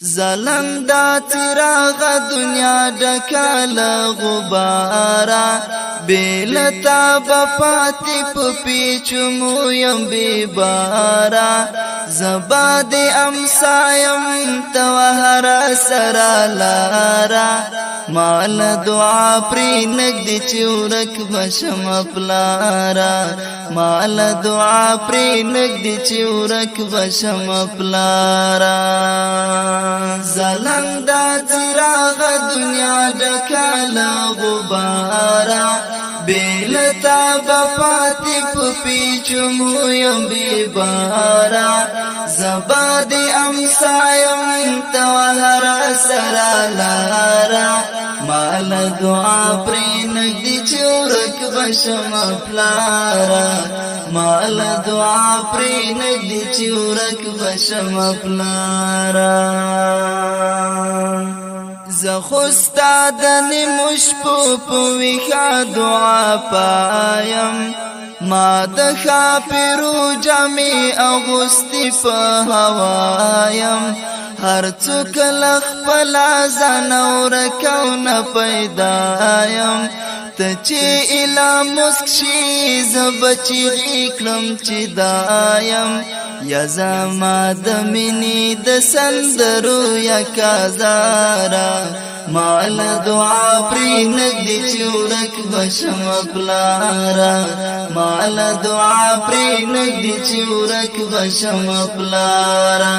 زلندا چراغ دنیا ډکه له غبارا، بیلتا بپاتی په پیچمو یم بی بارا. زبا د امسایم توهر سرا لارا، مال دعا پری نګدي چې ورک بشم پلارا. مال دعا پری نګدي چې ورک بشم پلارا. زلندا چراغ دنیا ډکه له غبارا، بیلتا بپاتی په پیچمو یم بی بارا. زبا د امسایم توهر سرا لارا، مال دعا پرې نګدي چې ورک بشم پلارا. مال دعا پرې نګدي چې ورک بشم پلارا. زه خوستا د نیمو شپو په ویښه دعا پایم، ما د ښاپېرو جامې اغوستي په هوایم. هر څوک له خپله ځانه ورک او نه پیدا یم، ته چې اله مسک شي زه به چیغې کړم چې دایم. یا زما د مینې د سندرو یا کازارا، مال دعا پرې نګدي چې ورک بشم پلارا. مال دعا پرې نګدي چې ورک بشم پلارا.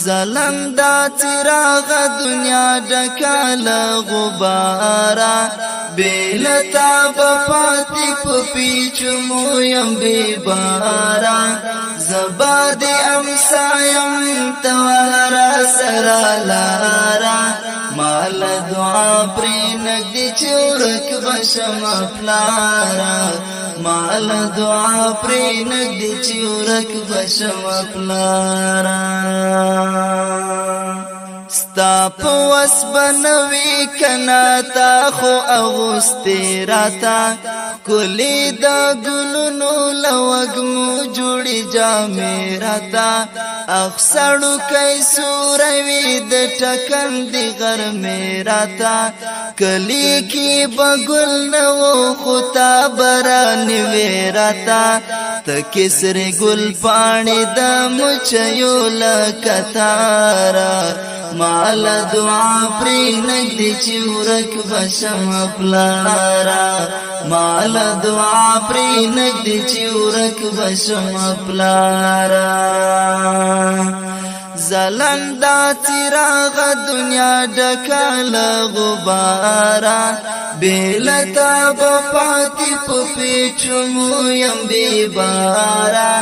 زلندا چراغ دنیا ډکه له غبارا، بیلتا بپاتی په پیچمو یم بی بارا. زبا د امسایم توهر سرا لارا، مال دعا پرې نګدي چې ورک بشم پلارا. مال دعا پرې نګدي چې ورک بشم پلارا. ستا په وس بنوي کنا تا خو اغوستې راتا، کلی د ګلونو لوګمو جوړي جامې راتا. اخ سړو کای سوروي د ټکن دی غرمې راتا، کلی کی بغل نو خطا برانی وی راتا. تکسر ګل پانی د مچيو لکتارا، مال دعا پرې نګدي چې ورک بشم پلارا. مال دعا پرې نګدي چې ورک بشم پلارا. زلندا چراغ دنیا ډکه له غبارا، بیلتا بپاتی په پیچمو یم بی بارا.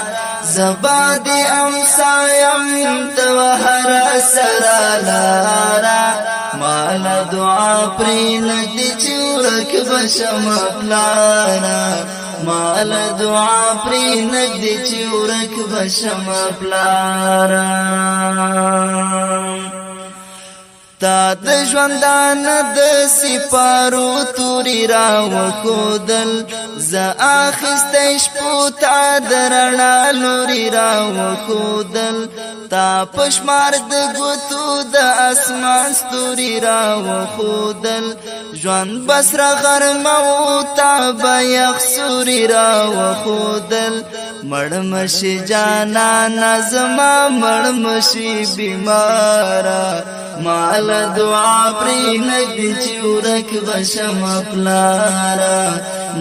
زبا د امسایم توهر سرا لارا، مال دعا پرې نګدي چې ورک بشم پلارا. مال دعا پرې نګدي چې ورک بشم پلارا. تا د ژوندانه د سپارو توري را وخودل، ز اخستې شپو تا درنا لوري را وخودل. تا پشمار د ګوتو د اسمان ستوري را وخودل، ژوند بسره غرمه او تا به یخ سوري را وخودل. مړمشي جانا نظم مړمشي بیمارا، مال دعا پرې نګدي چې ورک بشم پلارا.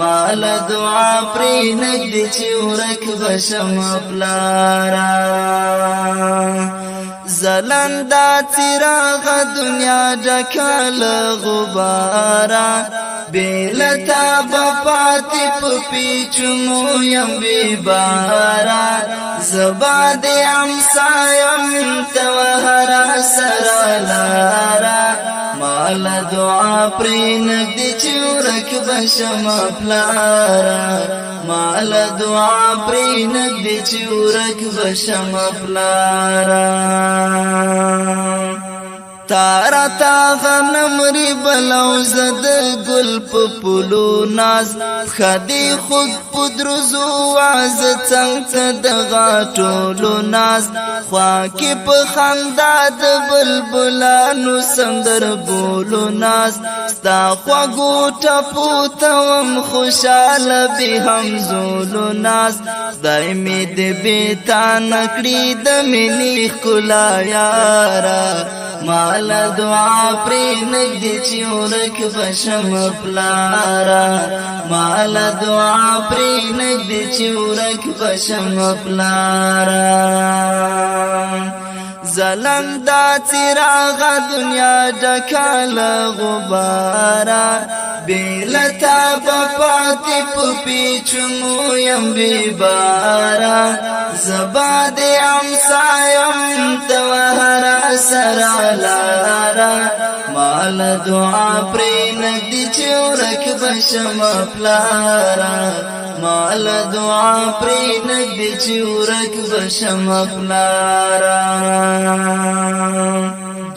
مال دعا پرې نګدي چې ورک بشم پلارا. زلندا چراغ دنیا ډکه له غبارا، بیلتا بپاتی په پیچمو یم بی بارا. زبا د امسایم توهر سرا لارا، مال دعا پرې نګدي چې ورک بشم پلارا. مال دعا پرې نګدي چې ورک بشم پلارا. تارا تا غنم ری بلو زد ګل په پلو ناز خدي خود. په درزو واز څنګ ته د غاټولو ناز، خوا کې په خندا د بلبلانو سندر بولو ناز. ستا خواږو ټپو ته وم خوشاله به همزولو ناز. خدای مې دې بیتا نکړي د مینې ښکلا یارا، مال دعا پرې نږدې چې ورک بشم پلارا، مال دعا پرې نږدې چې ورک بشم پلارا. زلندا څراغ دنیا ډکال غبارا، بیلتا پاتې په پیچونو یم بی بارا. زبا دې امسایم توهرا سرا لارا، مال دعا پرې نږدې چې ورک بشم پلارا، مال دعا پرې نږدې چې ورک بشم پلارا.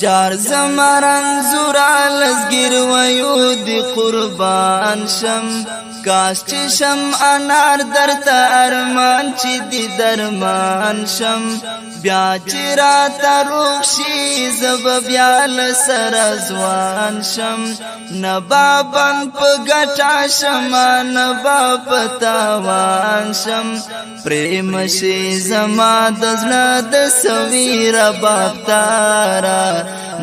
جار زمران زورا لزګر ویو دی قربان شم، کاش چې شم انار درته ارمان چې دی درمان شم. بیا چې را تروخ شي زب بیا لسر ځوان شم، نبابن په ګټا شم نبا په تاوان شم. پریم شي زما د زړه د سویر باب تارا،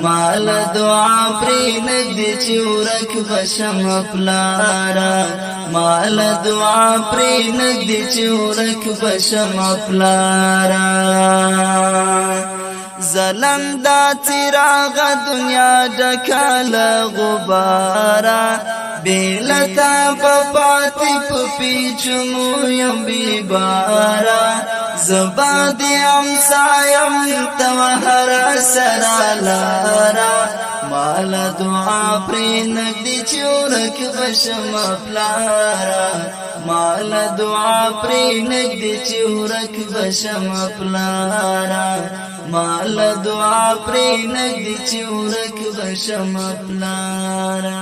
مال دعا پرې نږدې چې ورک بشم پلارا، مال دعا پرې نږدې چې ورک بشم پلارا. زلندا څراغ دنیا ډکال غبارا، بیلتا په پاتې په پیچونو یم بی بارا. زبا دې امسایم توهر سرا لارا، مال دعا پرې نږدې چې ورک بشم پلارا، مال دعا پرې نږدې چې ورک بشم پلارا، مال دعا پرې نږدې چې ورک بشم پلارا.